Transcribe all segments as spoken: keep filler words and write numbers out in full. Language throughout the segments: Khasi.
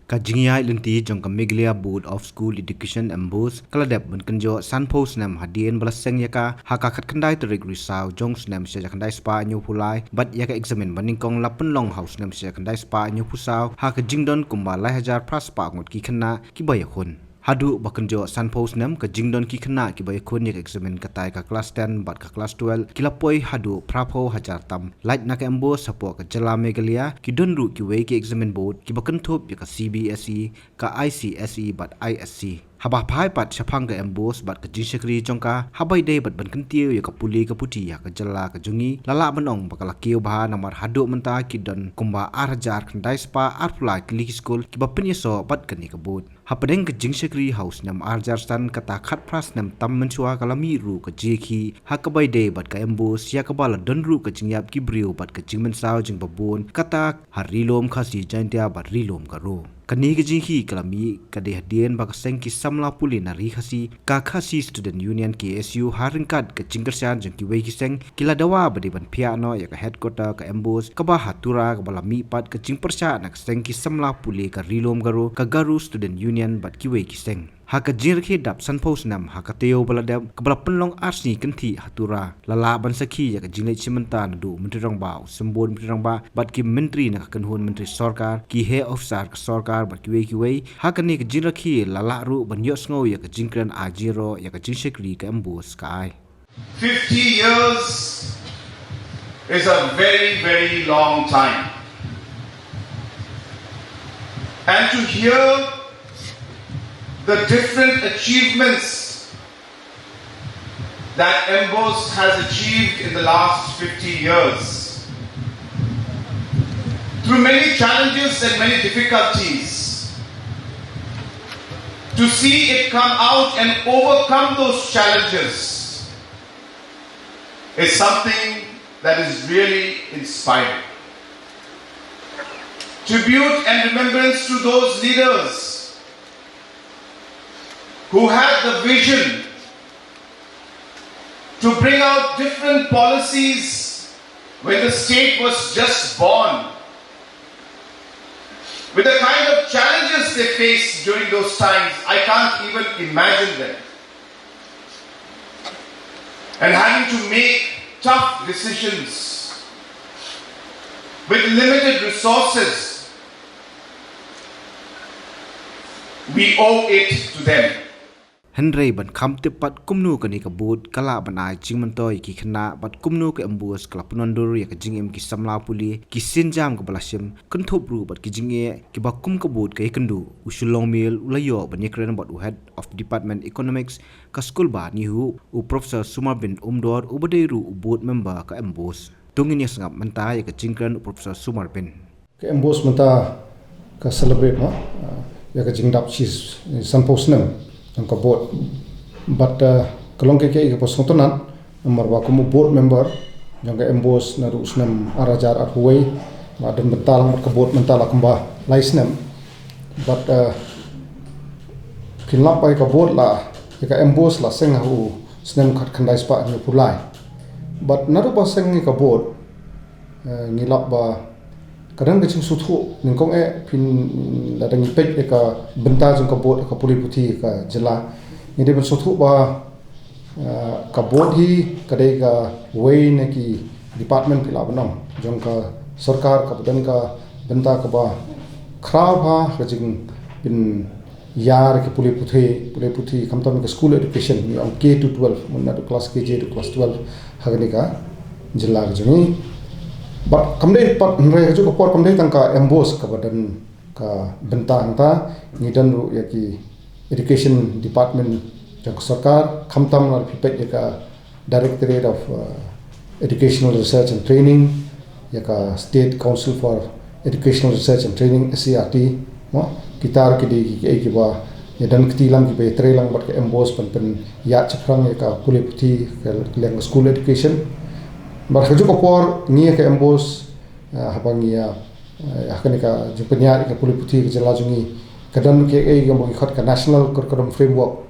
Ka jingïaid lynti jong ka Meghalaya Board of School Education, MBOSE, ka la dep ban kynjoh sanphew snem hadien ba la seng ïa ka ha ka khatkhyndai tarik Risaw jong u snem shi hajar khyndai spah hynñiewphew lai, bad ïa ka eksamin ba nyngkong la pynlong ha u snem shi hajar khyndai spah hynñiewphew saw ha ka jingdon kumba lai hajar phra spah ngut ki khynnah kiba ïakhun. Haduh ba kynjoh sanphew snem, ka jingdon ki khynnah kiba ïakhun ïa ka eksamin katei ka klas ten bad ka klas twelve ki la poi haduh phraphew hajar tam. Lait na ka MBOSE hapoh ka jylla Meghalaya, ki don ruh kiwei ki examination board kiba kynthup ïa ka CBSE, ka ICSE bad ISC. Haba phai pat shaphang ka MBOSE bad ka jingshakri jong ka, haba ïadei bad ban kyntiew ïa ka pule ka puthi ha ka jylla ka jong ngi, la lah ban ong ba ka la kiew bha, namar haduh mynta ki don kumba ar hajar khyndai spah arphew lai tylli ki skul kiba pynïasoh bad kane ka board. Hapdeng ka jingshakri ha u snem ar hajar san, kata khatphra snem tam mynshuwa ka la mih ruh ka jingïakhih ha kaba ïadei bad ka MBOSE, ïa kaba la don ruh ka jingïap ki briew bad ka jingmynsaw jingbabun, kata ha Ri-lum Khasi Jaiñtia bad Ri-lum Garo. Kane ka jingïakhih ka la mih ka dei hadien ba ka seng ki samla pule na Ri Khasi, ka Khasi Student Union, KSU, ha ryngkat ka jingkyrshan jong kiwei ki seng, ki la dawa ba dei ban phiah noh ïa ka headquarter ka MBOSE kaba ha Tura, kaba la mih pat ka jingpyrshah na ka seng ki samla pule ka Ri-lum Garo, ka Garo Student Union bad kiwei ki seng. Ha ka jingrakhe dap sanphew snem, ha ka taïew ba la dep, kaba la pynlong ar sngi kynthih ha Tura, la lah ban sakhi ïa ka jingleit shimmynta naduh u Myntri Rangbah, u Symbud Myntri Rangbah bad ki myntri na ka kynhun myntri sorkar, ki heh ophisar ka sorkar bad kiwei kiwei. Ha kane ka jingrakhe la lah ruh ban ïohsngew ïa ka jingkren ai jingïaroh ïa ka jingshakri ka MBOSE ka ai. Fifty years is a very, very long time. And to hear the different achievements that MBOSE has achieved in the last fifty years, through many challenges and many difficulties, to see it come out and overcome those challenges is something that is really inspiring. Tribute and remembrance to those leaders who had the vision to bring out different policies when the state was just born, with the kind of challenges they faced during those times, I can't even imagine them. And having to make tough decisions with limited resources, we owe it to them. Hynrei ban kham tip pat kumno kane ka board ka lah ban ai jingmyntoi ïa ki khynnah, bad kumno ka MBOSE ka la pynwandur ïa ka jingim ki samla pule, ki sienjam kaba la shim, kynthup ruh bad ki jingeh kiba kum ka board ka ïakynduh, u Shillong Mail u la ïoh ban ïakren bad u Head of Department Economics ka skul ba NEHU, u Professor Sumarbin Umdor, uba dei ruh u board member ka MBOSE. To ngin ïa sngap mynta ïa ka jingkren u Professor Sumarbin. Ka MBOSE mynta ka celebrate, ma, ah, ïa ka jingdap shi, sanphew snem jong ka board. Bad, ah, ka long ka, ka, kaba sngewtynnat, namar ba kum u board member jong ka MBOSE naduh u snem ar hajar arphew wei, ba don bynta lang bad ka board mynta la kumba lai snem. Bad, ah, phin lap ba ïa ka board la, ïa ka MBOSE la seng ha u snem khatkhyndai spah hynñiewphew lai. Bad naduh ba seng ïa ka board, eh, ngi lap ba ka don ka jingsngewthuh, nyngkong eh phin, lada ngi peit ïa ka bynta jong ka board ha ka pule puthi ka jylla, ngi dei ban sngewthuh ba, eh, ka board hi ka dei kawei na ki department, phi lah ban ong, jong ka sorkar kaba don ka bynta kaba khraw ha ka jingpyn ïar ki pule puthi, pule puthi, khamtam ka school education, ngi ong K to twelve, mut naduh class K G to class twelve, ha kane ka jylla ka jong ngi. Bad kam dei pat, hynrei ha kajuh ka por kam dei tang ka MBOSE kaba don ka bynta hangta, ngi don ruh ïa ki education department jong ka sorkar, khamtam lada phi peit ïa ka Directorate of, uh, Educational Research and Training, ïa ka State Council for Educational Research and Training, S C R T, mo, kita ruh ki dei ki, ki, kiba ïa don kti lang, kiba ïatrei lang bad ka MBOSE ban pynïaid shaphrang ïa ka pule puthi, ka liang ka school education. Bad ha kajuh ka por ngi ïa ka MBOSE, uh, haba ngi ïa, uh, ha kane ka jingpynïaid ïa ka pule puthi ka jylla jong ngi, ka don kiei kiei kiba ngi khot ka National Curriculum Framework,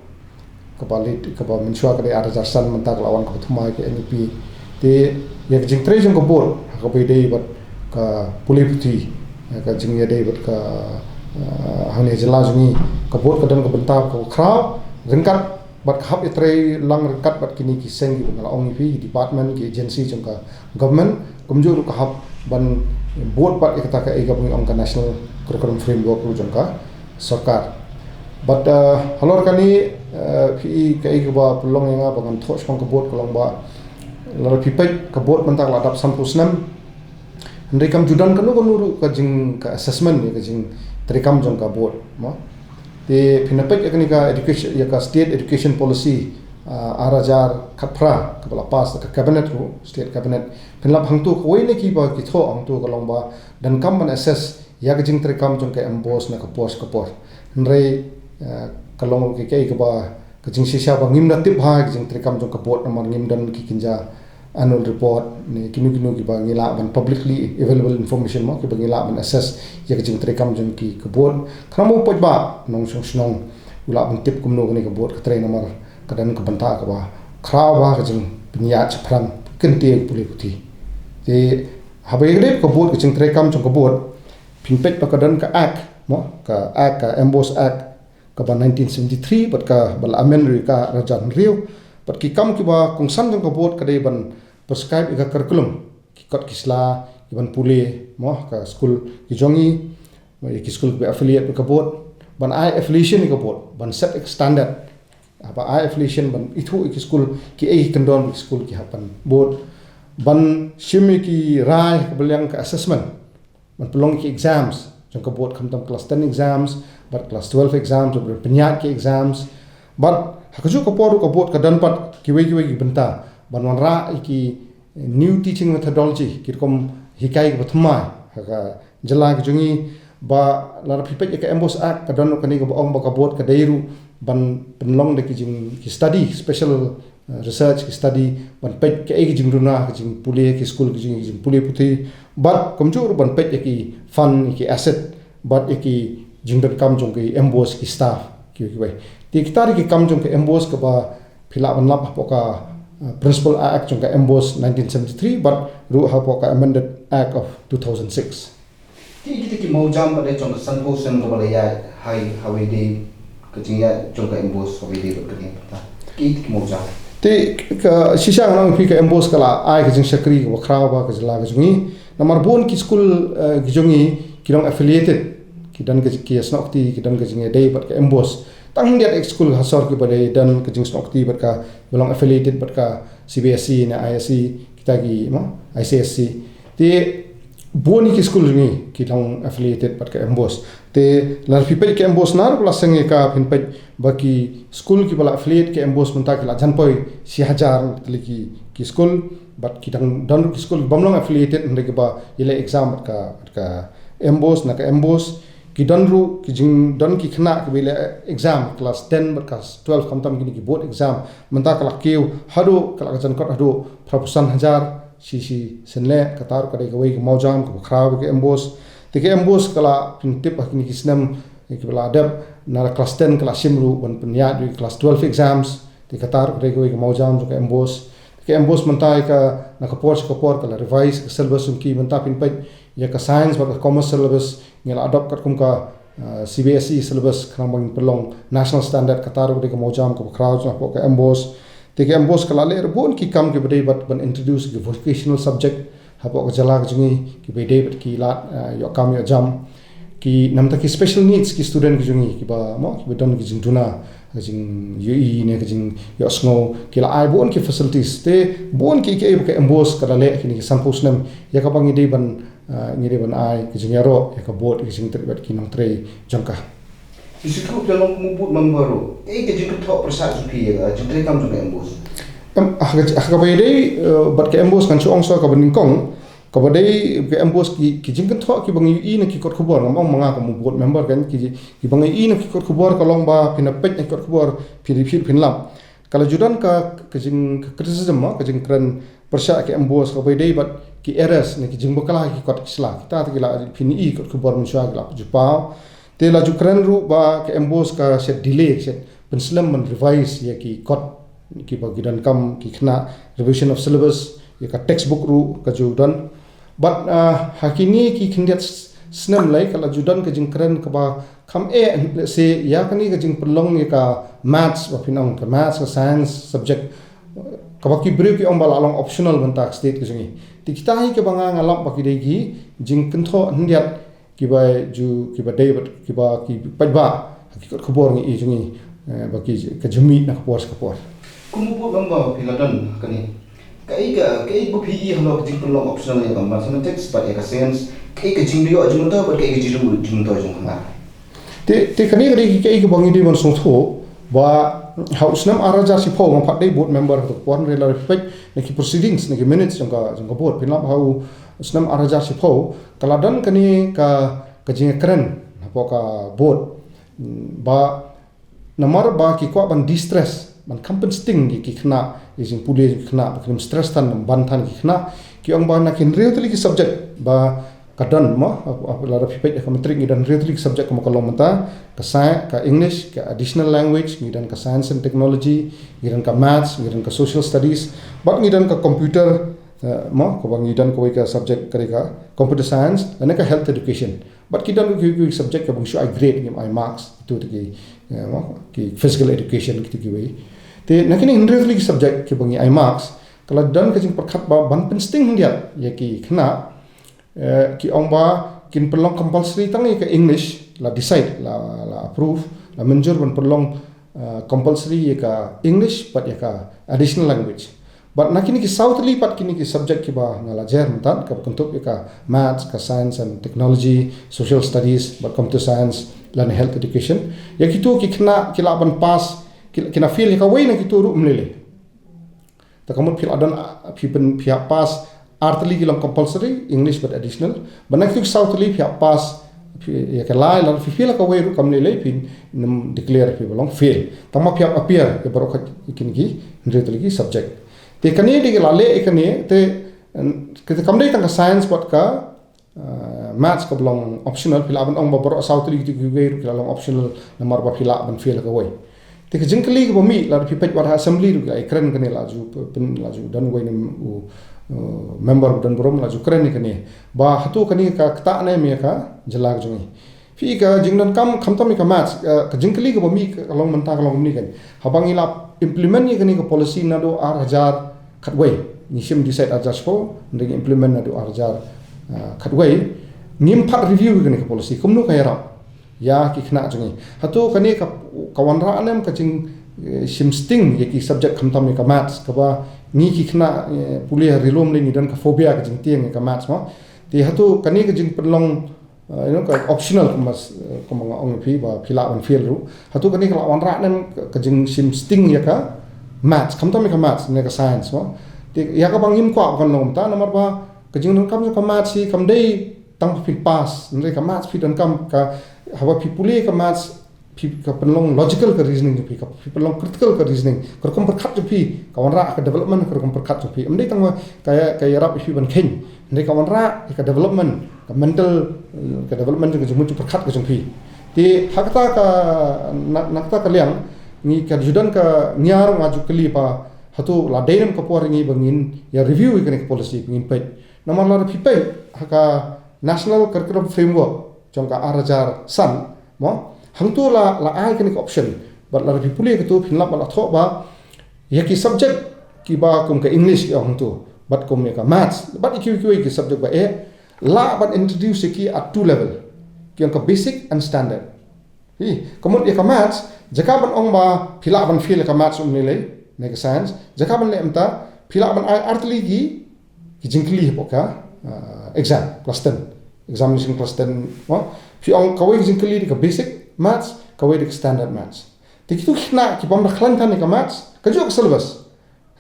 kaba leit, kaba mynshuwa ka dei ar hajar san, mynta ka la wan kaba thymmai ka NEP. Te ïa ka jingtrei jong ka board ha kaba ïadei bad ka pule puthi, ïa ka jingïadei bad ka Ah, hangne jylla jong ngi ka board ka don ka bynta ka khraw ryngkat bad ka hap ïatrei lang ryngkat bad kine ki seng kiba nga la ong ïa phi, ki department, ki agency jong ka government, kumjuh ruh ka hap ban bud pat ïa kata kaei kaba ngi ong ka National Curriculum Framework ruh jong ka sorkar. Bad, ah, halor kane, ah, phi i kaei kaba pynlong ïa nga ba ngan thoh shaphang ka board ka long ba lada phi peit ka board mynta ka la dap sanphew snem. Hynrei kam ju don kano kano ruh ka jing ka assessment ïa ka jingtreikam jong ka board, mo. Te phin peit ïa kane ka education, ïa ka state education policy, ah, ar hajar khatphra kaba la pass da ka cabinet ruh, state cabinet. Phin lap hangto kawei na kiba ki thoh hangto ka long ba donkam ban assess ïa ka jingtreikam jong ka MBOSE na ka por sha ka por. Hynrei, ah, ka long ruh kaei kaei kaba ka jingshisha ba ngim da tip ha ka jingtreikam jong ka board namar ngim don ki kynja annual report ne kino kino kiba ngi lah ban publicly available information, mo, kiba ngi lah ban assess ïa ka jingtreikam jong ki ka board. Khnang ba u paidbah nongshong shnong u lah ban tip kumno kane ka board ka trei namar ka don ka bynta kaba khraw ha ka jingpynïaid shaphrang kynthei pule puthi. Te haba ïa ka dei ka board, ka jingtreikam jong ka board, phin peit ba ka don ka act, mo, ka act, ka MBOSE Act kaba nineteen seventy-three bad kaba la amend ruh ka ar hajar hynriew. Bad ki kam kiba kongsan jong ka board ka dei ban prescribe ïa ka curriculum, ki kot ki sla kiban pule, mo, ka skul ki jong ngi, ïa ki skul kiba affiliate bad ka board, ban ai affiliation ïa ka board, ban set ïa ka standard, ah, ban ai affiliation, ban ithuh ïa ki skul kiei ki kyndon ki skul ki hap ban bud, ban shim ïa ki rai kaba liang ka assessment, ban pynlong ki exams jong ka board, khamtam class ten exams bad class twelve exams, ban pynïaid ki exams. Bad ha kajuh ka por ruh ka board ka don pat kiwei kiwei ki bynta ban wanrah ïa ki new teaching methodology, ki rukom hikai kiba thymmai ha ka jylla ka jong ngi. Ba lada phi peit ïa ka MBOSE Act ka don ruh kane kaba ong ba ka board ka dei ruh ban pynlong da ki jing ki study, special, eh, research, ki study, ban peit kaei ka jingduna, ka jingpule ki skul, ka jing, ka jingpule puthi. Bad kumjuh ruh ban peit ïa ki fund, ïa ki asset, bad ïa ki jingdonkam jong ki MBOSE, ki staff, ki, kiwei. Te kita ki kam jong ka MBOSE kaba phi lah ban lap hapoh ka, eh, Principal Act jong ka MBOSE nineteen seventy-three bad ruh hapoh ka Amended Act of two thousand six. Ki, kita ki mawjam ba dei jong ka sanphew snem kaba la ïaid, ha, ha kawei de ka jingïaid jong ka MBOSE, ha kawei de ka jingïaid. Kita ki mawjam. Te ka shisha ngan ong ïa phi, ka MBOSE ka la ai ka jingshakri kaba khraw ha ka jylla ka jong ngi. Namar bun ki skul, eh, ki jong ngi ki long affiliated, ki don ka, ki snoh kti, ki don ka jingïadei bad ka MBOSE. Tang hynrei ki skul ha sor kiba dei don ka jingsnoh kti bad ka, ba long affiliated bad ka CBSE ne ISC, kita ki, mo, ICSC. Te bun ki skul jong ngi ki long affiliated bad ka MBOSE. Te lada phi peit ka MBOSE naduh ba la seng ïa ka, phin peit ba ki skul kiba la affiliate ka MBOSE mynta ki la jan poi shi hajar tylli ki, ki skul. Bad ki dang don ruh ki skul bym long affiliated, hynrei kiba ïaleh exam bad ka, bad ka MBOSE, na ka MBOSE. Ki don ruh, ki jingdon ki khynnah kiba ïaleh exam class ten bad class twelve, khamtam kine ki board exam. Mynta ka la kiew haduh, ka la ka jan kot haduh phra phew san hajar shi, shi sien leh. Kata ruh ka dei kawei ka mawjam kaba khraw ka MBOSE. Te ka MBOSE ka la, phin tip ha kine ki snem kiba la dep, na class ten ka la shim ruh ban pynïaid ruh ïa ki class twelve exams. Te kata ruh ka dei kawei ka mawjam jong ka MBOSE. Ka MBOSE mynta ïa ka, na ka por sha ka por ka la revise ka syllabus jong ki. Mynta phin peit ïa ka science bad ka commerce syllabus ngi la adopt katkum ka, uh, CBSE syllabus, khnang ba ngin pynlong national standard. Kata ruh ka dei ka mawjam kaba khraw jong, hapoh ka MBOSE. Te ka MBOSE ka la leh ruh bun ki kam kiba dei bad ban introduce ki vocational subject hapoh ka jylla ka jong ngi, kiba dei bad ki lad, uh, ïoh kam ïoh jam. Ki namar ki special needs ki student ki jong ngi kiba, mo, kiba don ki jingduna, ka jingïohi ne ka jingïohsngew, ki la ai bun ki facilities. Te bun ki, kiei ba ka MBOSE ka la leh kine ki sanphew snem, ïa kaba ngi dei ban, ah, ngi dei ban ai ka jingïaroh ïa ka board, ïa ka jingtrei bad ki nongtrei jong ka. Ki shu thuh phi long kum u board member ruh, eh, ka jingkynthoh pyrshah jong phi ïa ka jingtrei kam jong ka MBOSE? Em, ha ka, ha kaba ïadei, eh, bad ka MBOSE, ngan shu ong sa kaba nyngkong, kaba dei ka MBOSE, ki, ki jingkynthoh kiba ngi ïohi na ki kot khubor, ngam ong ma nga kum u board member kan, ki, kiba ngi ïohi na ki kot khubor ka long ba phin peit na ki kot khubor, phin, phin, phin lap. Ka la ju don ka, ka jing, ka criticism, mo, ka jingkren pyrshah ka MBOSE kaba dei bad ki errors ne ki jingbakla ki kot ki sla. Kita te ki la, phin ïohi kot khubor mynshuwa ki la ju paw. Te la ju kren ruh ba ka MBOSE ka shet delay, shet pynslem ban revise ïa ki kot kiba ki donkam ki khynnah, revision of syllabus, ïa ka textbook ruh ka ju don. Bad, ah, ha kine ki khyndiat s-, Snem lai ka la ju don ka jingkren kaba kham eh, let's say, ïa kane ka jingpynlong ïa ka maths, ba phin ong ka maths, ka science subject, kaba ki briew ki ong ba la long optional mynta ka state ka jong ngi. Te kita hi kaba nga nga lap ba ki dei ki jingkynthoh khyndiat kiba ju, kiba dei bad kiba ki paidbah ha ki kot khubor ngi i jong ngi, eh, ba ki ka jingmih na ka por sha ka por. Kum u bud member phi la don kane. Kaei ka, kaei ba phi i halor ka jingpynlong optional ïa ka mathematics bad ïa ka science? Kaei ka jingmyntoi jong mynta bad kaei ka jingmyntoi jong kane? Te, te kane ka dei kaei kaba ngi dei ban sngewthuh ba ha u snem ar hajar shiphew, nga pat dei board member ha ka por, hynrei lada phi peit na ki proceedings, na ki minutes jong ka, jong ka board, phin lap ha u snem ar hajar shiphew ka la don kane ka, ka jingkren hapoh ka board, mm, ba namar ba ki kwah ban de-stress, ban kham pynsting ïa ki khynnah, ïa jingpule jong ki khynnah, ba kim stress than, ban than ki khynnah. Ki ong ba na ki hynriew tylli ki subject ba ka don mo, lada phi peit ha ka matric ngi don hynriew tylli ki subject kum ka long mynta, ka sci-, ka English, ka additional language, ngi don ka science and technology, ngi don ka maths, ngi don ka social studies, bad ngi don ka computer, eh, mo, kaba ngi don kawei ka subject ka dei ka computer science, lane ka health education. Bad ki don ki, ki subject kaba ngi shu ai grade, ngim ai marks, itu te ki, eh, mo, ki physical education, kitu kiwei. Te na kine hynriew tylli ki subject kiba ngi ai marks, ka la don ka jingpyrkhat ba ban pynsting khyndiat ïa ki khynnah, eh, ki ong ba kin pynlong compulsory tang ïa ka English, la decide, la, la approve, la mynjur ban pynlong, eh, compulsory ïa ka English bad ïa ka additional language. Bad na kine ki saw tylli pat kine ki subject kiba nga la jer mynta, kaba kynthup ïa ka maths, ka science and technology, social studies, bad computer science, lane health education, ïa kitu ki khynnah ki lah ban pass, ki, ki na fail ïa kawei na kitu ruh ym lei lei. Te ka mut phi la don, ah, phi pyn, phi hap pass ar tylli ki long compulsory, English bad additional. Bad na kitu ki saw tylli phi hap pass, phi, ïa ka lai, lada phi fail ïa kawei ruh kam lei lei, phin nym declare phi ba long fail. Tang ma phi hap appear ïa baroh kine ki hynriew tylli ki subject. Te kane dei ka la leh ïa kane, te, eh, te kam dei tang ka science bad ka, eh, maths kaba long optional, phi lah ban ong ba baroh saw tylli kitu kiwei ruh ki la long optional namar ba phi lah ban fail ïa kawei. Te ka jingkylli kaba mih, lada phi peit wat ha assembly ruh ki la ïakren kane, la ju pyn, la ju don uwei na u, uh, member ba don burom la ju kren ïa kane. Ba hato kane ka ktah ne em ïa ka jylla ka jong ngi? Phi, ka jingdonkam khamtam ïa ka maths, uh, ka jingkylli kaba mih ka long mynta ka long kumne kan. Haba ngi la implement ïa kane ka policy naduh ar hajar khatwei, ngi shim decide ar hajar shiphew, ngi implement naduh ar hajar, uh, khatwei, ngim pat review ïa kane ka policy, kumno ka ïarap ïa ki khynnah jong ngi? Hato kane ka, ka wanrah ne em ka jing, eh, shim sting ïa ki subject khamtam ïa ka maths, kaba ngi ki khynnah, eh, pule ha ri lum ne ngi don ka phobia, ka jingtieng ïa ka maths mo? Te hato kane ka jingpynlong, eh, you know, ka optional, kumba, eh, kumba nga ong ïa phi ba phi lah ban fail ruh, hato kane ka lah wanrah ne em ka, ka jingshim sting ïa ka maths, khamtam ïa ka maths ne ka science mo? Te ïa kaba ngim kwah ba kan long kumta namar ba ka jingdonkam jong ka maths hi kam dei tang ba phin pass, hynrei ka maths phi donkam ka, haba phi pule ka maths, phi, ka pynlong logical ka reasoning jong phi, ka phi pynlong critical ka reasoning, ka rukom pyrkhat jong phi ka wanrah ka development ka rukom pyrkhat jong phi. Ym dei tang ba ka, ka ïarap ïa phi ban kheiñ, hynrei ka wanrah ïa ka development, ka mental, eh, ka development jong ka jingmut jingpyrkhat ka jong phi. Te ha kata ka, na, na kata ka liang, ngi ka ju don ka, ngi ruh nga ju kylli ba hato la dei ne em ka por ïa ngi ba ngin ïa review ïa kane ka policy, ba ngin peit. Namar lada phi peit ha ka National Curriculum Framework jong ka ar hajar san mo, hangto la, la ai kane ka option. Bad lada phi pule kato phin lap ba la thoh ba ïa ki subject kiba kum ka English ki ong hangto, bad kum ïa ka maths bad ïa kiwei kiwei ki subject ba eh, lah ban introduce ïa ki at two level, ki ong ka basic and standard. Hi, ka mut ïa ka maths, jaka ban ong ba phi lah ban fail ïa ka maths um ne lei, ne ka science, jaka ban leh mynta, phi lah ban ai ar tylli ki, ki jingkylli hapoh ka, ah, exam class ten, examination class ten mo. Phi ong kawei ka jingkylli dei ka basic maths, kawei dei ka standard maths. Te kitu ki khynnah ki bym da khlaiñ than ïa ka maths, kajuh ka syllabus.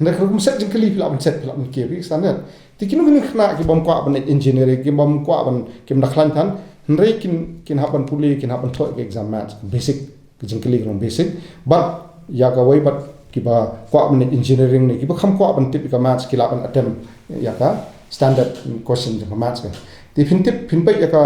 Hynrei ka rukom set jingkylli phi lah ban set, phi lah ban kiew ïa ka standard. Te kino kino ki khynnah ki bym kwah ban leit engineering, ki bym kwah ban, kim da khlaiñ than, hynrei kin, kin hap ban pule, kin hap ban thoh ïa ka exam maths, basic, ka jingkylli ka long basic. Bad ïa kawei bad kiba kwah ban leit engineering ne kiba kham kwah ban tip ïa ka maths ki lah ban attempt ïa ka standard question jong ka maths ka. Te phin tip, phin peit ïa ka,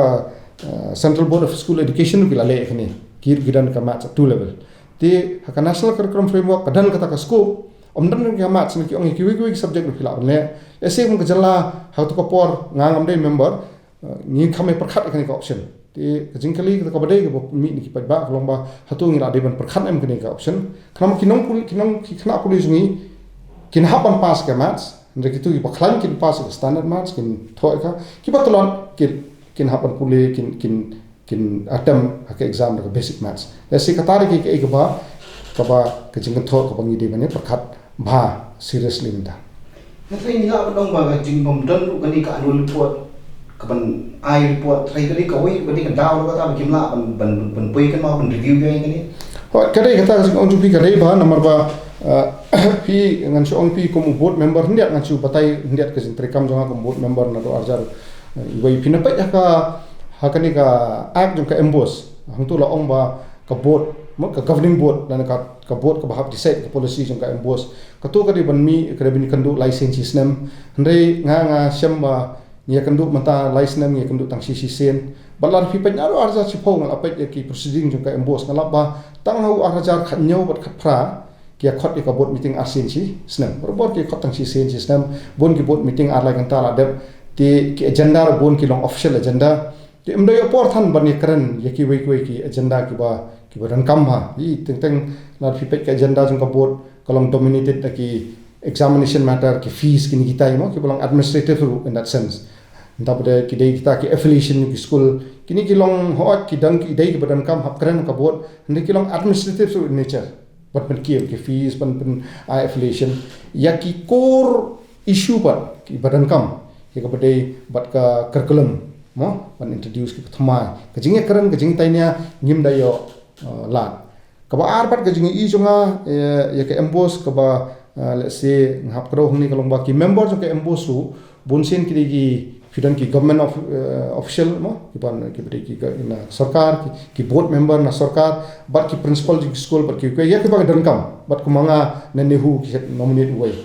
eh, Central Board of School Education ki la leh ïa kane, ki, ki don ka maths at two level. Te ha ka National Curriculum Framework ka don kata ka scope, ym don ka maths ne, ki ong ïa kiwei kiwei ki subject ruh phi lah ban leh. Let's say kum ka jylla ha kato ka por nga ngam dei member, Uh, ngi kham ïa pyrkhat ïa kane ka option. Te ka jingkylli kaba dei kaba mih na ki paidbah ka long ba hato ngi la dei ban pyrkhat em kane ka option. Khnang ki nongpule, ki nong, ki khynnah pule jong ngi kin hap ban pass ka maths. Hynrei kito kiba khlaiñ kin pass ka standard maths, kin thoh ïa ka. Kiba tlot kin, kin hap ban pule, kin, kin, kin attempt ha ka exam da ka basic maths. Lehse kata ruh ka, ka, kaba, kaba ka jingkynthoh kaba ngi dei ban ïa pyrkhat bha seriously mynta. Nga tharai ngi lah ban ong ba ka jingbym don ruh kane ka annual report, ka ban ai report, tharai ka dei kawei, ka dei ka daw ruh kata ba kim lah ban, ban, ban poi kynmaw, ban review ïa kane. Hooid, ka dei kata ka jingong jong phi, ka dei bha namar ba, uh, phi, ngan shu ong phi kum u board member khyndiat, ngan shu batai khyndiat ka jingtrei kam jong nga kum board member naduh ar hajar, uh, wei, phin peit ha ka, ha kane ka act jong ka MBOSE. Hangto la ong ba ka board, mo, ka governing board, lane ka, ka board kaba hap decide ka policy jong ka MBOSE. Kato ka dei ban mih, ka dei ban ïakynduh lai sien shi snem. Hynrei nga, nga shem ba ngi ïakynduh mynta lai snem, ngi ïakynduh tang shi shisien. Bad lada phi peit naduh ar hajar shiphew nga la peit ïa ki proceeding jong ka MBOSE, nga lap ba tang ha u ar hajar khathynñiew bad khatphra ki ïa khot ïa ka board meeting arsien shi snem. Barabor ki ïa khot tang shisien shi snem. Bun ki board meeting ar lai kynta la dep. Te ki agenda ruh bun ki long official agenda. Te ym dei ïoh por than ban ïakren ïa kiwei kiwei ki agenda kiba, kiba donkam bha. Ï, teng teng lada phi peit ka agenda jong ka board ka long dominated da ki examination matter, ki fees, kine kitai, mo, kiba long administrative ruh in that sense. Nangta pat ki dei kita ki affiliation ki skul, kine ki long, hooid, ki don, ki dei kiba donkam hap kren ka board, hynrei ki long administrative ruh in nature. Ban pynkiew ki fees, ban pyn-, ai affiliation. Ïa ki core issue pat kiba donkam, ïa kaba dei bad ka curriculum, mo, ban introduce ki thymmai. Ka jingïakren, ka jingïatainia ngim da ïoh, uh, lad. Kaba ar pat ka jingïohi jong nga, eh, ïa ka MBOSE kaba, eh, let's say, nga hap kdew hangne ka long ba ki member jong ka MBOSE ruh, bun sien ki dei ki, phi don ki government of, eh, official, mo, ki ban, ki dei ki, ki na sorkar, ki, ki board member na sorkar, bad ki principal jong ki skul, bad ki, ki, ïa kiba donkam, bad kumba nga ne NEHU ki nominate uwei.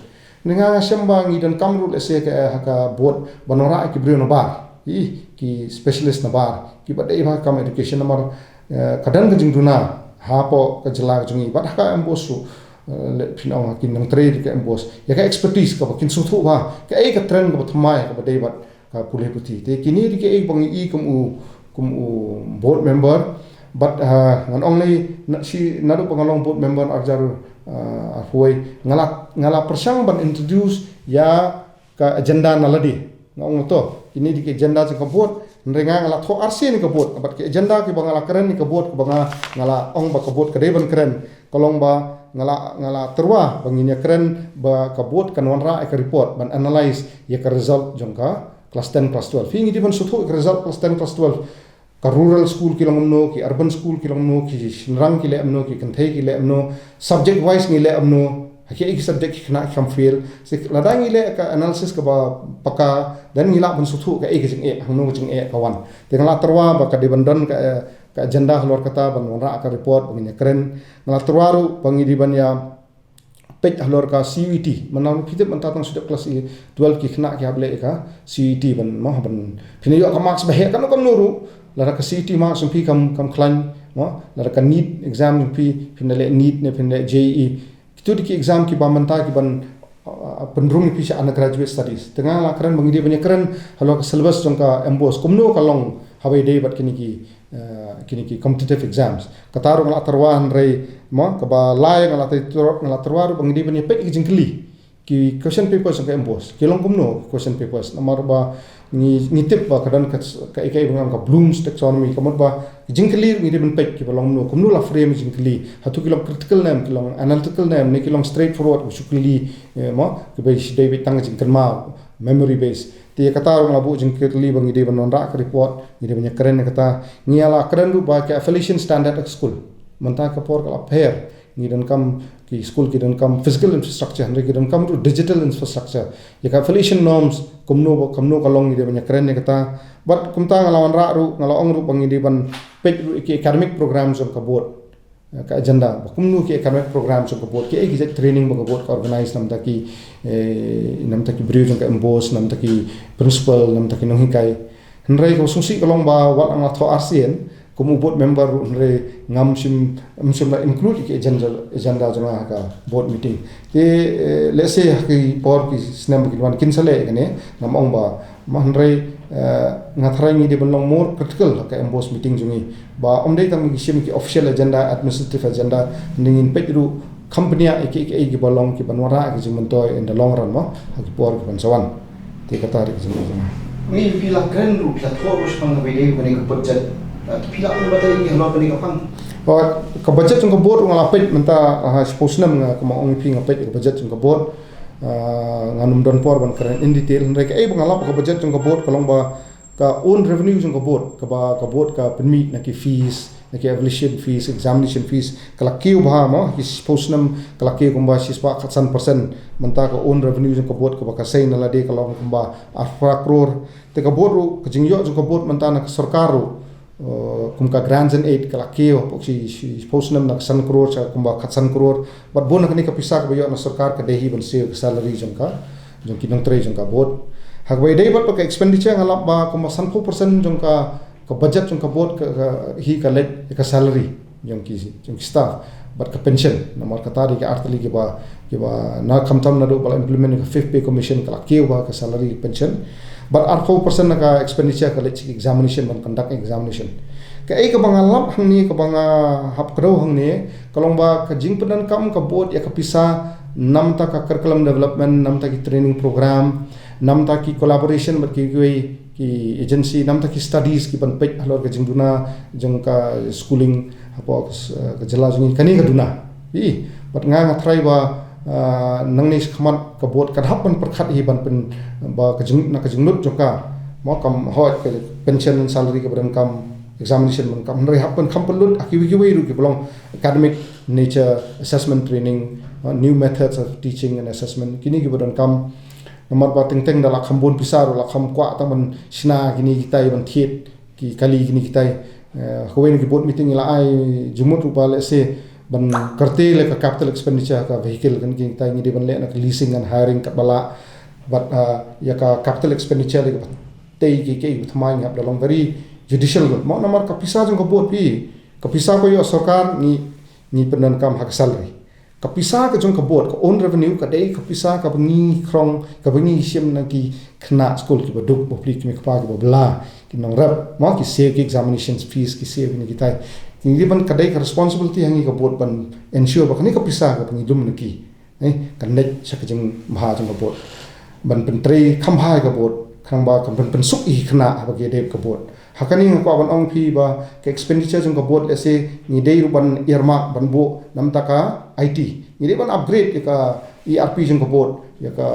Nga, nga shem ba ngi donkam ruh, let's say, ka, ha ka board ban wanrah ki briew na bar, ï, ki specialist na bar, kiba dei bha ha ka kam education namar, eh, ka don ka jingduna hapoh ka jylla ka jong ngi bad ha ka MBOSE ruh, eh, lada phin ong ha ki nongtrei ka MBOSE, ïa ka expertise kaba kin sngewthuh bha kaei ka trend kaba thymmai kaba dei bad ka pule puthi. Te kine dei kiei ba ngi i kum u, kum u board member. Bad, ah, ngan ong lei, na, shi, naduh ba nga long board member ar hajar, ah, arphew wei, nga la, nga la pyrshang ban introduce ïa ka agenda na lade. Nga ong to, kine dei ki agenda jong ka board, hynrei nga, nga la thoh arsien ïa ka board, bad ki agenda kiba nga la kren ïa ka board, kaba nga, nga la ong ba ka board ka dei ban kren, ka long ba nga la, nga la tyrwa ba ngin ïakren ba ka board kan wanrah ïa ka report ban analyse ïa ka result jong ka class ten, class twelve. Phi, ngi dei ban sngewthuh ïa ka result class ten, class twelve. Ka rural school ki long kumno, ki urban school ki long kumno, ki shynrang ki leh kumno, ki kynthei ki leh kumno, subject wise ngi leh kumno, ha kiei ki subject ki khynnah ki kham fail. Te lada ngi leh ka analysis kaba paka, then ngi lah ban sngewthuh kaei ka jingeh, hangno ka jingeh ka wan. Te nga la tyrwa ba ka dei ban don ka, eh, ka agenda halor kata ban wanrah ka report ba ngin ïakren. Nga la tyrwa ruh ba ngi dei ban ïa peit halor ka CUET. Mynta phi tip mynta tang shu dep class twelve ki khynnah ki hap leh ka CUET ban, mo, ban phin ïoh ka marks ba heh kano kano ruh. Lada ka CUET marks jong phi kam, kam khlaiñ, mo, lada ka NEET exam jong phi, phin da leh NEET ne phin leh JEE. Kito dei ki exam kiba mynta ki ban, uh, pynrung ïa phi sha undergraduate studies. Te nga la kren ba ngi dei ban ïakren halor ka syllabus jong ka MBOSE. Kumno ka long haba ïadei bad kine ki, uh, kine ki competitive exams. Kata ruh nga la tyrwa, hynrei, mo, kaba lai nga la tyrwa, nga la tyrwa ruh ba ngi dei ban ïapeit ïa ki jingkylli. Ki question papers jong ka MBOSE ki long kumno ki question papers. Namar ba ngi, ngi tip ba ka don ka, ka, ka, ka Bloom's taxonomy, ka mut ba ki jingkylli ngi dei ban peit kiba long kumno, kumno la frame jingkylli. Hato ki long critical ne em, ki long analytical ne em, ne ki long straightforward, ki shu kylli, eh, mo, kiba dei beit tang jingkynmaw, memory base. Te kata ruh nga la buh jingkylli ba ngi dei ban wanrah ka report, ngi dei ban ïakren ïa kata. Ngi la kren ruh ba ka affiliation standard ka school. Mynta ka por ka la pher. Ngi donkam, ki school ki donkam physical infrastructure, hynrei ki donkam ruh digital infrastructure. Ïa ka affiliation norms, kumno ba, kumno ka long, ngi dei ban ïakren ïa kata. Bad kumta nga la wanrah ruh, nga la ong ruh ba ngi dei ban peit ruh ïa ki academic programs jong ka board. Ka agenda, ba kumno ki academic programs jong ka board, kiei ki jait training ba ka board ka organize, namar ki, eh, namar ki briew jong ka MBOSE, namar ki principal, namar ki nonghikai. Hynrei kaba sngewsih ka long ba wat la nga la thoh arsien kum u board member ruh, hynrei ngam shym, ngam shym la include ïa ki agenda, agenda jong nga ha ka board meeting. Te, eh, let's say ha ki por ki snem ba kin wan kin sa leh kane, ngam ong ba, Hynrei, eh, nga tharai ngi dei ban long more critical ha ka MBOSE meeting jong ngi. Ba ym dei tang ba ngi shim ki official agenda, administrative agenda, hynrei ngin peit ruh kham bniah ïa ki, ïa ki, ïa ki ba long ki ban wanrah ïa ki jingmyntoi in the long run mo, ha ki por ki ban sa wan. Te kata dei ka jingmyntoi jong nga. Ngi phi la kren ruh, phi la thoh ruh shaphang kaba ïadei bad kane ka budget. Ah, phi la ong batai ngi halor kane ka phang. Oh, ka budget jong ka board nga la peit mynta, ah, shiphew snem nga, kumba ong ïa phi nga peit ka budget jong ka board. Ah, ngan ym don por ban kren in detail, hynrei kaei ba nga lap ka budget jong ka board ka long ba ka own revenue jong ka board, kaba ka board ka pynmih na ki fees, na ki evaluation fees, examination fees, ka la kiew bha mo, ki shiphew snem ka la kiew kumba shispah khatsan percent. Mynta ka own revenue jong ka board kaba ka sei na lade ka long kumba arphew phra klur. Te ka board ruh, ka jingïoh jong ka board mynta na ka sorkar ruh, eh, kum ka grants and aid ka la kiew, hapoh shi, shiphew snem na ka san klur sha kumba khatsan klur. Bad bun na kane ka pisa kaba ïoh na sorkar ka dei hi ban siew ka salary jong ka, jong ki nongtrei jong ka board. Ha kaba ïadei bad ka expenditure nga lap ba kumba sanphew percent jong ka, ka budget jong ka board ka, ka hi ka leit ïa ka salary jong ki, jong ki staff. Bad ka pension, namar kata dei ki artylli kiba, kiba na khamtam naduh ba la implement ka Fifth Pay Commission ka la kiew bha ka salary, pension. Bad arphew percent na ka expenditure ka leit sha ki examination, ban conduct examination. Kaei kaba nga lap hangne, kaba nga hap kdew hangne, ka long ba ka jingpyndonkam ka board ïa ka pisa, namta ka curriculum development, namta ki training program, namta ki collaboration bad kiwei ki agency, namta ki studies ki ban peit halor ka jingduna jong ka schooling hapoh ka s-, ka jylla jong ngi, kane ka duna. Ï, bad nga, nga tharai ba, ah, nangne shakhmat ka board kan hap ban pyrkhat hi ban pyn, ba ka jing, na ka jinglut jong ka, mo, kam hoi ka pension and salary kaba donkam, examination ban kam, hynrei hap ban kham pynlut ha kiwei kiwei ruh kiba long academic nature, assessment training, ah, new methods of teaching and assessment, kine kiba donkam. Namar ba teng teng da la kham bun pisa ruh, la kham kwah tang ban shna kine kitai, ban thied ki kali kine kitai. Eh, kawei na ki board meeting la ai jingmut ruh ba lehse ban kyrteng leh ka capital expenditure ka vehicle, kane kine kitai ngi dei ban leh na ka leasing and hiring katba lah. Bad, ah, ïa ka capital expenditure leh ka tei ki, ki thymmai, ngi hap da long very judicial mo, namar ka pisa jong ka board phi, ka pisa kaba ïoh sorkar ngi, ngi pyndonkam ha ka salary. Ka pisa ka jong ka board, ka own revenue, ka dei ka pisa kaba ngi khrong, kaba ngi shim na ki khynnah skul kiba duk bapli, ki mei kpa kiba bylla, ki nongrep, mo, ki siew ki examination fees, ki siew kine kitai. Ngi dei ban, ka dei ka responsibility ha ngi ka board ban ensure ba kane ka pisa kaba ngi lum na ki, eh, kan leit sha ka jingbha jong ka board. Ban pyntrei kham bha ïa ka board, khnang ba kan pyn, pynsuk ïa ki khynnah haba ki dep ka board. Ha kane nga kwah ban ong phi ba ka expenditure jong ka board, lehse ngi dei ruh ban earmark ban buh namta ka I T. Ngi dei ban upgrade ïa ka E R P jong ka board, ïa ka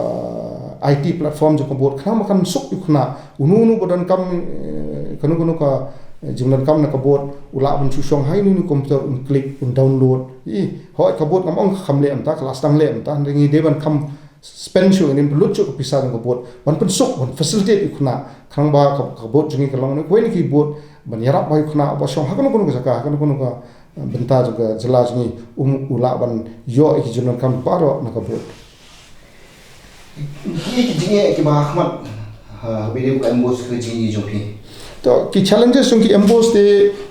I T platform jong ka board, khnang ba kan suk ïa u khynnah. Uno uno ba donkam, eh, kano kano ka, eh, jingdonkam na ka board, u lah ban shu shong ha ine ine i computer, un click, un download. Ï, hooid ka board ngam ong kam leh mynta, ka la sdang leh mynta, hynrei ngi dei ban kham spend shuh, ngin pynlut shuh ka pisa jong ka board ban pynsuk, ban facilitate ïa u khynnah, khnang ba ka, ka board jong ngi kan long kawei na ki board ban ïarap bha ïa u khynnah uba shong ha kano kano ka jaka, ha kano kano ka, eh, bynta jong ka jylla jong ngi, um, u lah ban ïoh ïa ki jingdonkam baroh na ka board. Ki, ki jingeh kiba ha khmat, ha, haba ïadei bad ka MBOSE, ka jingeh jong phi? To, ki challenges jong ki MBOSE te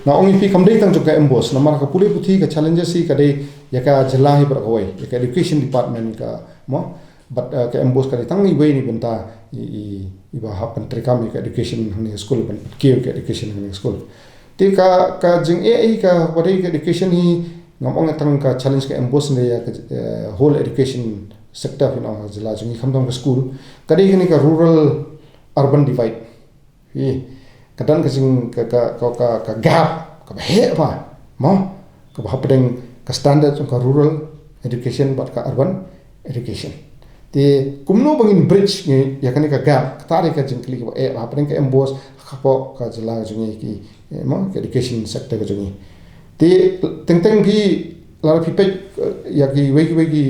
nga ong ïa phi kam dei tang jong ka MBOSE, namar ka pule puthi, ka challenges hi ka dei ïa ka jylla hi baroh kawei, ïa ka education department ka, mo. Bad, eh, ka MBOSE ka dei tang iwei na ki bynta i, i, iba hap ban treikam ïa ka education hangne ha skul, ban pynkiew ïa ka education hangne ha skul. Te ka, ka jingeh hi kaba dei ka education hi, ngam ong tang ka challenge ka MBOSE, hynrei ïa ka, eh, whole education sector phin ong ha jylla jong ngi, khamtam ka skul, ka dei kane ka rural urban divide. Ï, ka don ka jing, ka, ka, ka, ka, ka gap kaba heh bha, mo, kaba hapdeng ka standard jong ka rural education bad ka urban education. Te kumno ba ngin bridge ngi ïa kane ka gap, kata dei ka jingkylli kaba eh bha hapdeng ka MBOSE, hapoh ka jylla jong ngi ki, eh, mo, ka education sector ka jong ngi. Te teng teng phi, lada phi peit, eh, ïa kiwei kiwei ki,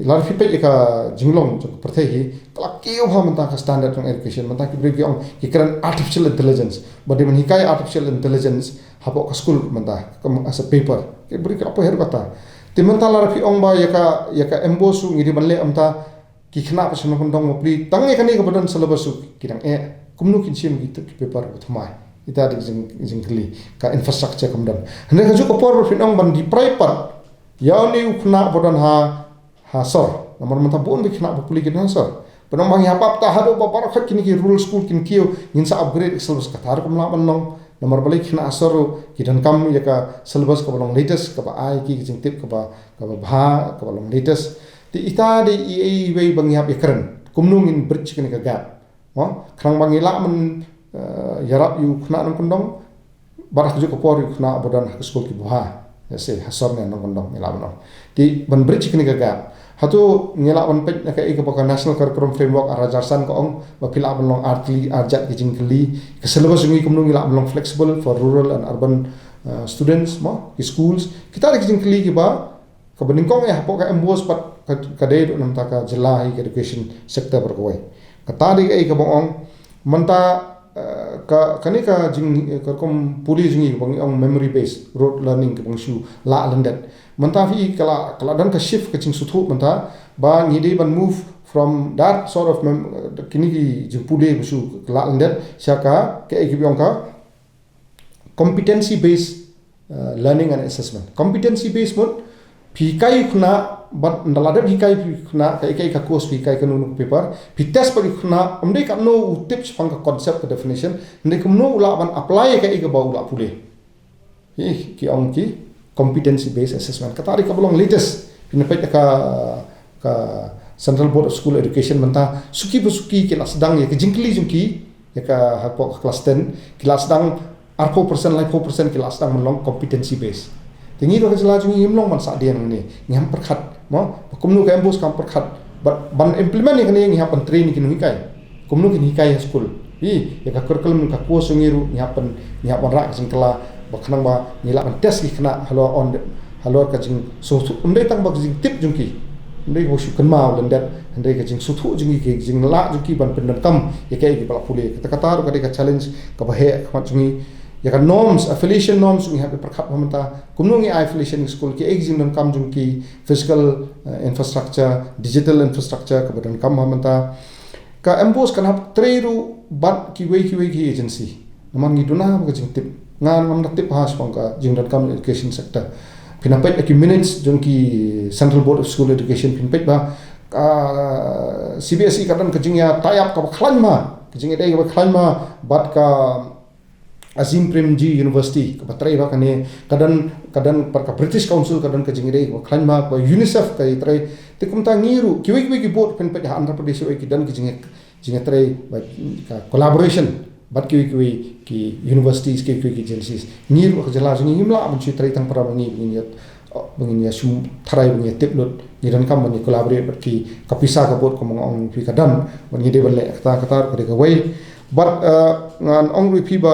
lada phi peit ïa ka jinglong jong ka pyrthei hi, ka la kiew bha mynta ka standard jong education, mynta ki briew ki ong ki kren artificial intelligence. Ba dei ban hikai artificial intelligence hapoh ka skul mynta, ka, as a paper. Ki briew ki la poi haduh kata. Te mynta lada phi ong ba ïa ka, ïa ka MBOSE ngi dei ban leh mynta, ki khynnah ba shu nang pyndong bapli, tang ïa kane kaba don syllabus ruh ki dang eh. Kumno kin shim kito ki paper ba thymmai? Ita dei ka jing, jingkylli, ka infrastructure kam don. Hynrei kajuh ka por ba phin ong ban deprive pat ïa une u khynnah ba don ha, ha sor. Namar mynta bun ba ki khynnah bapli ki don ha sor. Pynban ba ngi hap ap ta haduh ba baroh kine ki rural school kin kiew, ngin sa upgrade ka syllabus. Kata ruh kam lah ban long. Namar balei ki khynnah sor ruh ki donkam ïa ka syllabus kaba long latest, kaba ai ki ka jingtip kaba, kaba bha, kaba long latest. Te ita dei i, i, iwei ba ngi hap ïakren. Kumno ngin bridge kane ka gap. Mo, khnang ba ngi lah ban, eh, ïarap ïa u khynnah nongkyndong, bad ha kajuh ka por ïa u khynnah ba don ha ka skul kiba bha. Ïa se, ha sor ne nongkyndong ngi lah ban ong. Te ban bridge kane ka gap. Hato ngi lah ban peit na kaei kaba ka National Curriculum Framework ar hajar san ka ong, ba phi lah ban long ar tylli, ar jait ki jingkylli. Ka syllabus jong ngi kumno ngi lah ban long flexible for rural and urban, eh, students, mo, ki schools. Kita dei ki jingkylli kiba, kaba nyngkong eh hapoh ka MBOSE pat ka, ka dei ruh namar ka jylla hi ka education sector baroh kawei. Kata dei kaei kaba ong, mynta, eh, ka, kane ka jing, eh, ka rukom pule jong ngi kaba ngi ong memory based, rote learning kaba ngi shu lah lyndet. Mynta phi ka la, ka la don ka shift ka jingsngewthuh mynta, ba ngi dei ban move from that sort of mem-, eh, kine ki jingpule ba shu lah lyndet, sha ka, kaei kaba ong ka, competency based, uh, learning and assessment. Competency based mut, phi hikai u khynnah, bad ynda la dep hikai phi u khynnah, kaei kaei ka course phi hikai, kano kano ka paper, phi test pat u khynnah, ym dei katno u tip shaphang ka concept ka definition, hynrei kumno u lah ban apply kaei kaba u la pule. Ïa ki ong ki competency based assessment. Kata dei kaba long latest. Phin peit ka, ka Central Board of School Education mynta, suki pa suki ki la sdang ïa ka jingkylli jong ki, ïa ka hapoh ka class ten, ki la sdang arphew percent, laiphew percent ki la sdang ban long competency based. Te ngi ruh ka jylla jong ngi ngim long ban sah dien hangne, ngi hap pyrkhat, mo, ba kumno ka MBOSE kam pyrkhat, ban, ban implement ïa kane ngi hap ban train ïa ki nonghikai. Kumno kin hikai ha skul. Ïa ka curriculum ka course jong ngi ruh ngi hap ban, ngi hap ban rah ka jingkylla, ba khnang ba ngi lah ban test ki khynnah halor on, halor ka jingsngewthuh. Ym dei tang ba ka jingtip jong ki, ym dei ba shu kynmaw lyndet, hynrei ka jingsngewthuh jong ki, ka jinglah jong ki ban pyndonkam ïa kaei kaba la pule. Kata kata ruh ka dei ka challenge kaba heh ha khmat jong ngi. Ïa ka norms, affiliation norms ngi hap ban pyrkhat bha mynta. Kumno ngi ai affiliation ïa ki skul, kaei ka jingdonkam jong ki, physical, eh, infrastructure, digital infrastructure kaba donkam bha mynta. Ka MBOSE kan hap trei ruh bad kiwei kiwei ki agency. Namar ngi duna ba ka jingtip. Nga ngam da tip ha shaphang ka jingdonkam education sector. Phin peit ki minutes jong ki Central Board of School Education, phin peit ba ka CBSE ka don ka jingïa tie up kaba khlaiñ ma, ka jingïadei kaba khlaiñ ma bad ka Azim Premji University, kaba trei ba kane, ka don, ka don pat ka British Council, ka don ka jingïadei kaba khlaiñ ma, ka UNICEF ka trei. Te kumta ngi ruh, kiwei kiwei ki board, phin peit ha Andhra Pradesh, kiwei ki don ki jing, jingtrei, ba, ka collaboration bad kiwei kiwei ki universities, kiwei kiwei ki agencies. Ngi ruh ka jylla jong ngi ngim lah ban shu trei tang para ma ngi, ba ngin ïa, ba ngin ïa shu tharai, ba ngin ïa tip lut, ngi donkam ban ïa collaborate bad ki, ka pisa ka board, kumba nga ong phi, ka don, bad ngi dei ban leh kata, kata ruh ka dei kawei. Bad, eh, ngan ong ruh ïa phi ba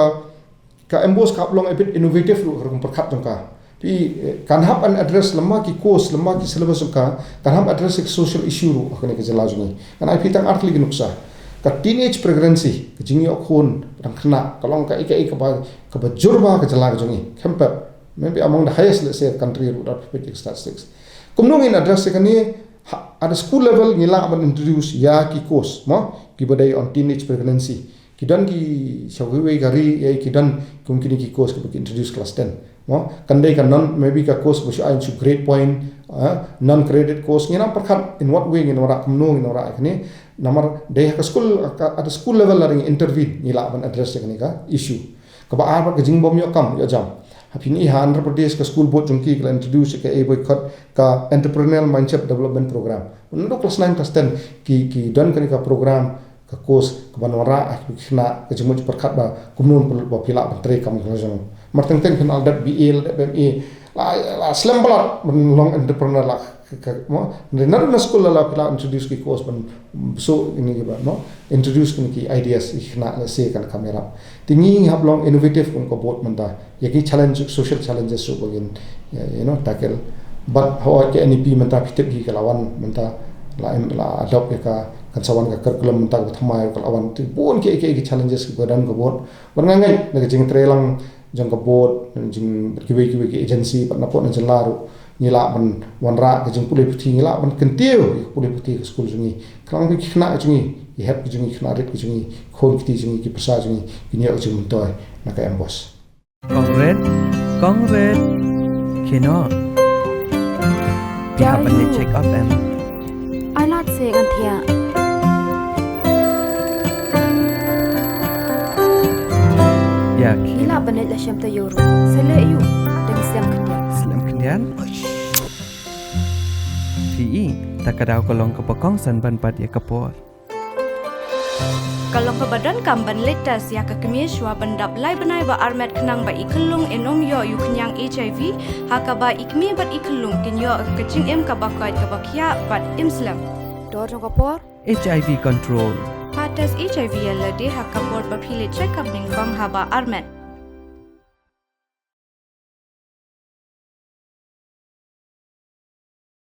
ka MBOSE ka hap long a bit innovative ruh ha ka rukom pyrkhat jong ka. Phi, eh, kan hap ban address lem bad ki course, lem bad ki syllabus jong ka, kan hap address ki social issue ruh ha kane ka jylla jong ngi. Ngan ai phi tang ar tylli ki nuksa. Ka teenage pregnancy, ka jingïoh khun dang khynnah, ka long kaei kaei kaba, kaba jur bha ha ka jylla ka jong ngi. Khem pep, maybe among the highest, let's say, country ruh, da phi peit ïa ki statistics. Kumno ngin address ïa kane? Ha, at the school level ngi lah ban introduce ïa ki course, mo, kiba dei on teenage pregnancy. Ki don ki, sha kiwei ka ri, eh, ki don kum kine ki course kiba ki introduce class ten. Mo, kan dei ka non, maybe ka course ba shu ai shu grade point, eh, non credit course, ngin ym pyrkhat in what way ngin wanrah, kumno ngin wanrah ïa kane. Namar dei ha ka school, ka, at the school level lada ngi intervene, ngi lah ban address ïa kane ka issue. Kaba ar pat ka jingbym ïoh kam ïoh jam. Ha phi i ha Andhra Pradesh ka school board jong ki ka la introduce ïa kaei ba ki khot ka Entrepreneurial Mindset Development Program. Naduh class nine, class ten ki, ki don kane ka program, ka course, kaban wanrah ïa ki khynnah, ka jingmut jingpyrkhat ba kumno ba phi lah ban trei kam ka la jong. Mar teng teng phin lah dep BA, lah dep MA, lah, lah slem palat ban long entrepreneur lah ka, ka, mo, na, na, na skul la, la phi lah introduce ki course ban, so, ini ki ba, mo, introduce kine ki ideas ïa ki khynnah, la se kan kam ïarap. Te ngi hap long innovative kum ka board mynta. Ïa ki challenge, social challenges ruh ba ngin, you know, tackle. But hooid ka NEP mynta phi tip hi ka la wan mynta, la em, la adopt ïa ka, kan sa wan ka curriculum mynta kaba thymmai ka la wan. Te bun ki, ki, ki challenges kiba don ka board. Bad nga ngeit na ka jingtreilang jong ka board, jing, kiwei kiwei ki agency, bad na pdeng jylla ruh ngi lah ban wanrah ka jingpule puthi, ngi lah ban kyntiew ïa ka pule puthi ka skul jong ngi. Khnang ba ki khynnah jong ngi, ki hep ki jong ngi, khynnah rit ki jong ngi, khun kti jong ngi, ki pyrsa jong ngi, kin ïoh ka jingmyntoi na ka MBOSE. Kong Rit, Kong Rit. Kino? Phi hap ban leit check up em? Ai lad se ngan thiah. Ngi lah ban leit la shem taïew ruh. Sa leh aïu? Dang slem khyndiat. Slem khyndiat? Phi i, ta ka daw ka long kaba kongsan ban bat ïa ka por. Ka long kaba donkam ban leit test ïa ka kmie shuwa ban dap lai bnai ba armet khnang ba i khyllung in ym ïoh ïa u khñiang H I V, ha kaba i kmie bad i khyllung kin ïoh ka jingim kaba koit kaba khiah bad im slem. Dor jong ka por. H I V control. Pha test H I V ïa lade ha ka por ba phi leit check up nyngkong haba armet.